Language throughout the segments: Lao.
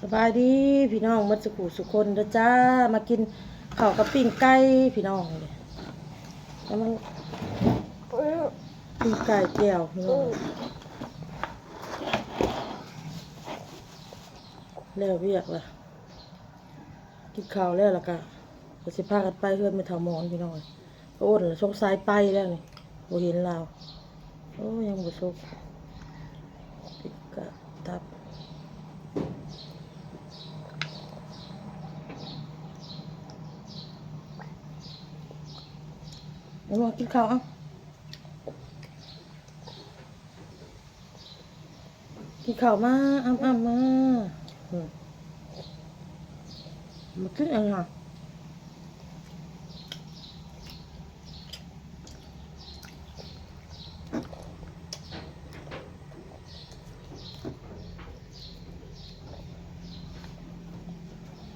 ສະບາຍດີພີ່ນ້ອງໝົດສຸຜູ້ສຸຄົນເດີຈ້າ ມາກິນເຂົ້າກັບປີ້ງໄກ່ພີ່ນ້ອງ ແລ້ວມັນ ປີ້ງໄກ່ແຈ່ວພີ່ນ້ອງ ແລ້ວວຽກລະ ກິນເຂົ້າແລ້ວ ແລ້ວກະ ກະຊິພາກັນໄປເຮືອນແມ່ເຖົ້າໝອນພີ່ນ້ອງເອີຍ ປາໂອນລະສົງໄສໄປແລ້ວນີ້ ບໍ່ເຫັນລາວ ໂອ້ ຍັງບໍ່ສຸກ ຕິດກະຕັບ ເອົາມາກິນເຂົ້າ ເອົາ. ກິນເຂົ້າມາ ອ້ຳໆ ມາ ອືມ ມາກິນອັນນີ້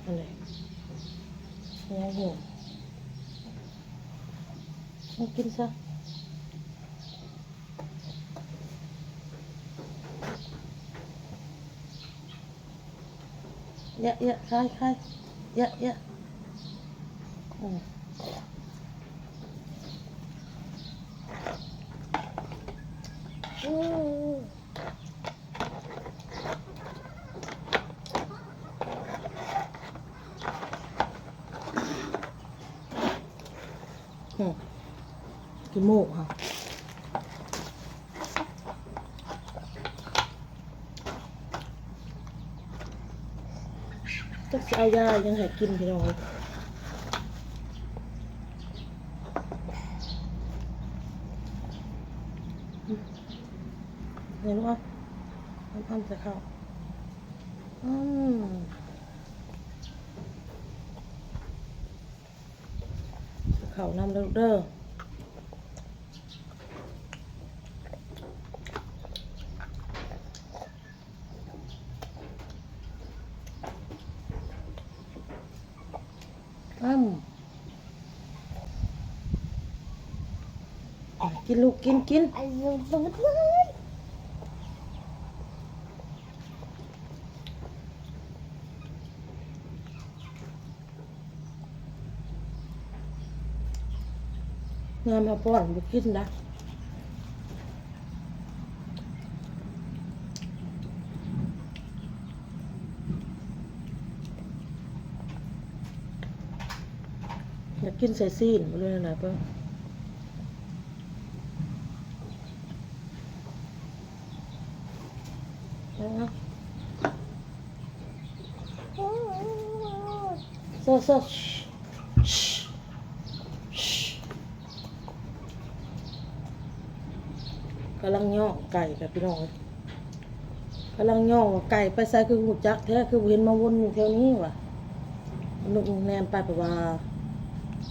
ອັນນີ້ ໂອ້ໂຫ ມາກິນຊະ. ເຍາະໆ ຄາຍໆ ເຍາະໆ ອືມ ອືມ. ອືມ ຂີ້ມູກເຮົາ ຈັກຊິເອົາຢາຫຍັງໃຫ້ກິນພີ່ນ້ອງເອີຍ ອືມ ນີ້ລູກເອົາ ອ້ຳໆ ໃສ່ເຂົ້າ ອືມ. ເຂົ້ານຳເດີລູກເດີ ອືມ ກິນລູກ ກິນ ກິນ. ຍາມເຮົາປ້ອນບໍ່ກິນນະ ຢາກກິນໃສ່ຊີ້ນບໍ່ ຫຼືແນວໃດເບິ່ງ. ກຳລັງຍ້ອງໄກ່ກັບພີ່ນ້ອງເອີຍ ກຳລັງຍ້ອງວ່າໄກ່ໄປໃສ ຄືຮູ້ຈັກແທ້ ຄືບໍ່ເຫັນມາວົນຢູ່ແຖວນີ້ຫວາ. ນົກແນມໄປ ເພາະວ່າ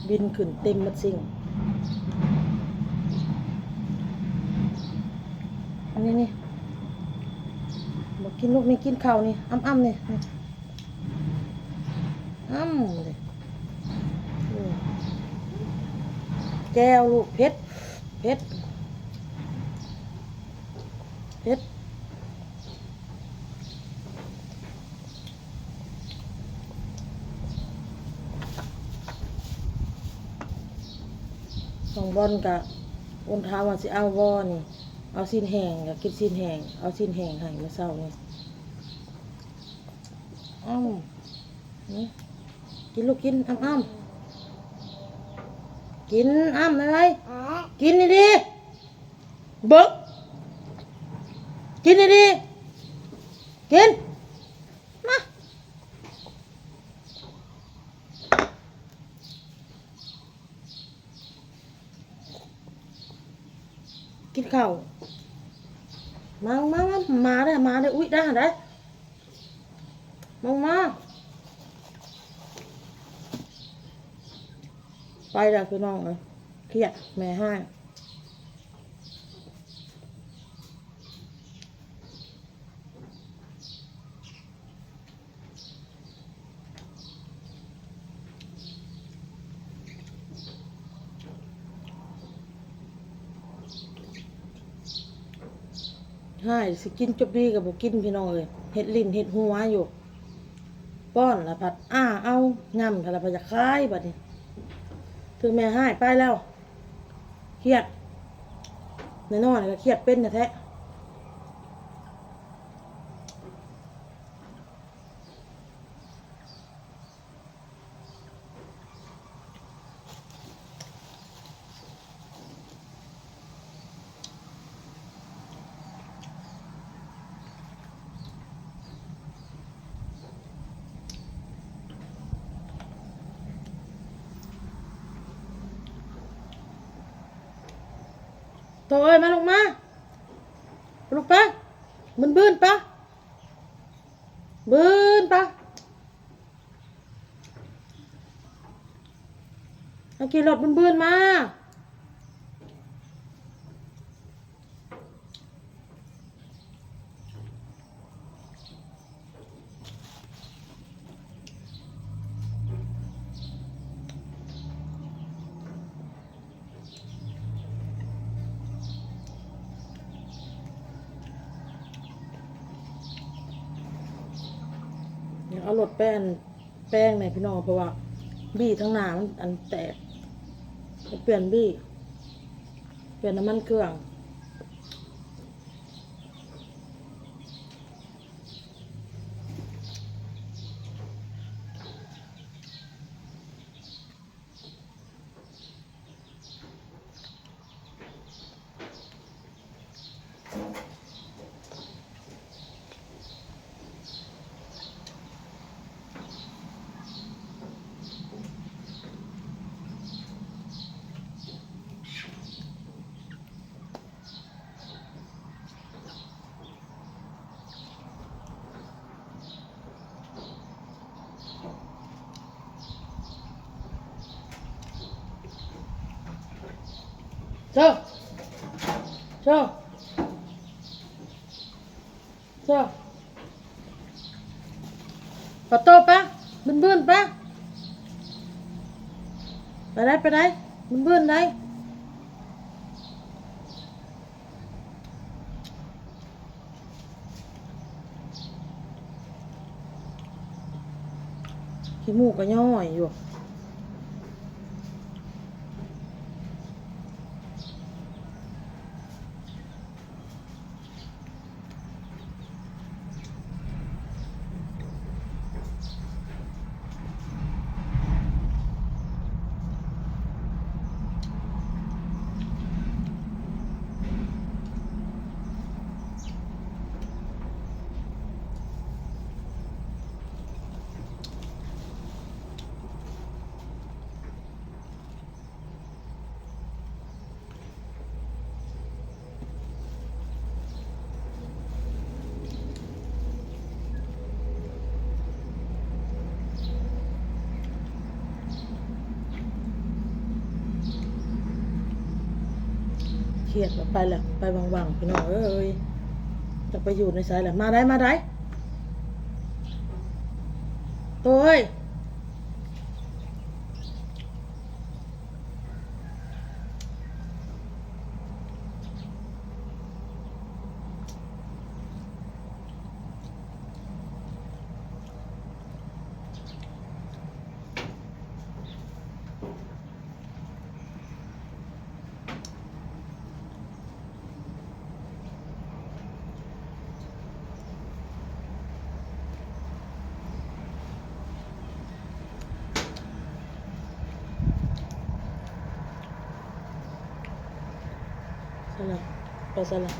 ບິນຂຶ້ນເຕັມໝົດຊິງ ອັນນີ້ນີ້ ບໍ່ກິນລູກນີ້ ກິນເຂົ້ານີ້ ອ້ຳໆ ນີ້ ອ້ຳ ນີ້ ແຈ່ວລູກ ເຜັດ ເຜັດ ເຜັດ. ນ້ອງບອນກະໂອນຖາມວ່າຊິເອົາບໍ່ນີ້ ເອົາຊີ້ນແຫ້ງ ກະກິນຊີ້ນແຫ້ງ ເອົາຊີ້ນແຫ້ງໃຫ້ມື້ເຊົ້ານີ້ ອ້ຳ ກິນລູກກິນ ອ້ຳໆ ກິນ ອ້ຳໄວໆ ກິນດີໆ ເບິ່ງ ກິນດີໆ ກິນ ມາ ກິນເຂົ້າ ມາ ມາ ມາ ມາເດີ້ ມາເດີ້ ອຸ້ຍ ໄດ້ ໄດ້ ມາ ມາ ໄປລະພີ່ນ້ອງເອີຍ ຄຽດ ແມ່ຮ້າຍ. ຮ້າຍ ຊິກິນຈົບດີກະບໍ່ກິນ ພີ່ນ້ອງເອີຍ ເຮັດຫຼິ້ນເຮັດຫົວຢູ່. ປ້ອນລະພັດອ້າເອົາ ຍຳລະພັດຢາກຂາຍ ບັດນີ້ຖືກແມ່ຮ້າຍໄປແລ້ວ ຄຽດ ນ້ອຍໆກໍຄຽດເປັນແທ້ໆ. ໂຕເອີຍ ມາລູກມາ ລູກໄປ ບືນໆ ໄປ ບືນໄປ. ມາຂີ່ລົດບືນໆ ມາ. ເອົາລົດໄປອັນ ແປງແດ່ພີ່ນ້ອງ ເພາະວ່າບີ້ທາງໜ້າມັນອັນແຕກ ໄປປ່ຽນບີ້ ປ່ຽນນ້ຳມັນເຄື່ອງ. ໂຊ ໂຊ ໂຊ ປະໂຕປະ ບືນໆ ປະ ໄປໄດ້ ໄປໄດ້ ບືນໆ ໄດ້. ຂີ້ມູກກໍຍ້ອຍຢູ່. ຄຽດແລ້ວ ໄປແລ້ວ ໄປຫວັ່ງໆ ພີ່ນ້ອງເອີຍ ຈັກໄປຢູ່ໃນໃສລະ. ມາໄດ໋ ມາໄດ໋ ໂຕເອີຍ. ໃສ່ລະ ໄປໃສ່ລະ. ເ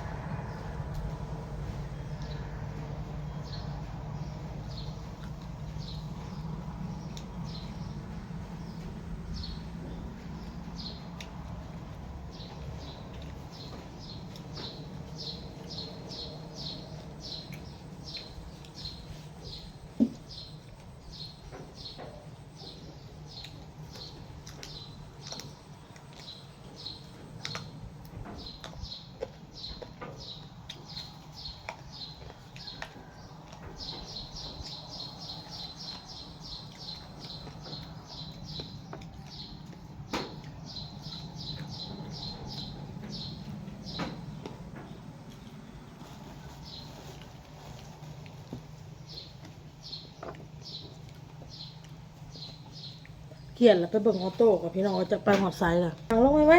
ກຽດລະໄປເບິ່ງອອໂຕ້ກ່ອນ ພີ່ນ້ອງເອີຍ ຈັກໄປຮອດໃສລະ. ນັ່ງລົງໄວ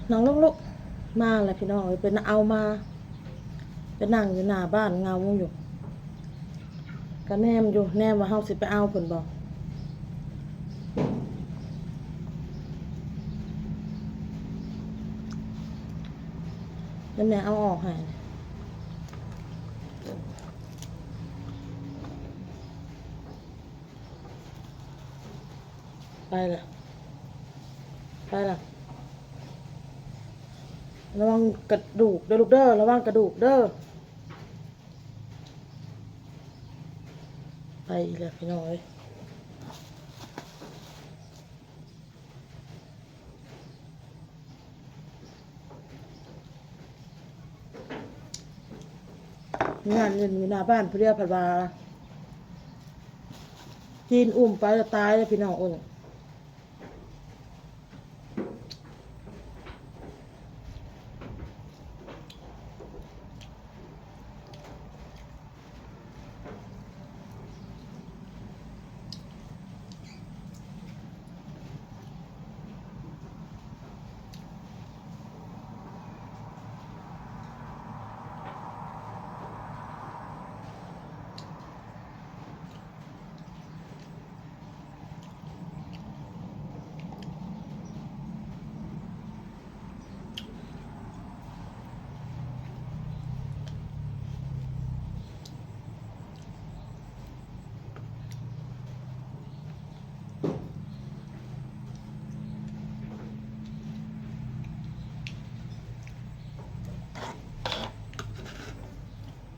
ໆ ນັ່ງລົງລູກ. ມາລະພີ່ນ້ອງເອີຍ ໄປເອົາມາ ໄປນັ່ງຢູ່ໜ້າບ້ານເຫງົາຢູ່ ກະແນມຢູ່ ແນມວ່າເຮົາຊິໄປເອົາເພິ່ນບໍ່ ດຽວແມ່ເອົາອອກໃຫ້. ໄປລະ ໄປລະ ລະວັງກະດູກເດີລູກເດີ ລະວັງກະດູກເດີ. ໄປອີກແລ້ວພີ່ນ້ອງເອີຍ. ງານຢູ່ໜ້າບ້ານຜູ້ດຽວ ເພິ່ນວ່າຈີນອຸ້ມໄປແລ້ວຕາຍເດີພີ່ນ້ອງເອີຍ.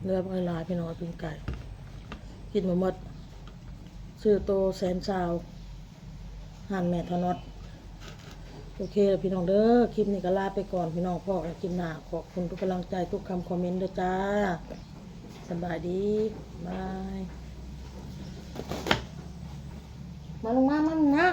ເຫຼືອບັກຫຼາຍໆ ພີ່ນ້ອງ ປີ້ງໄກ່ ກິນບໍ່ໝົດ ຊື້ໂຕແສນຊາວ ຮ້ານແມ່ຖະໜອດ. ໂອເຄລະພີ່ນ້ອງເດີ ຄລິບນີ້ກໍລາໄປກ່ອນພີ່ນ້ອງ ພໍ້ກັນຄລິບໜ້າ. ຂອບຄຸນທຸກກຳລັງໃຈ ທຸກຄຳຄອມເມັນເດີຈ້າ. ສະບາຍດີ ບາຍ. ມາ ລົງມາ ມາ ມາ.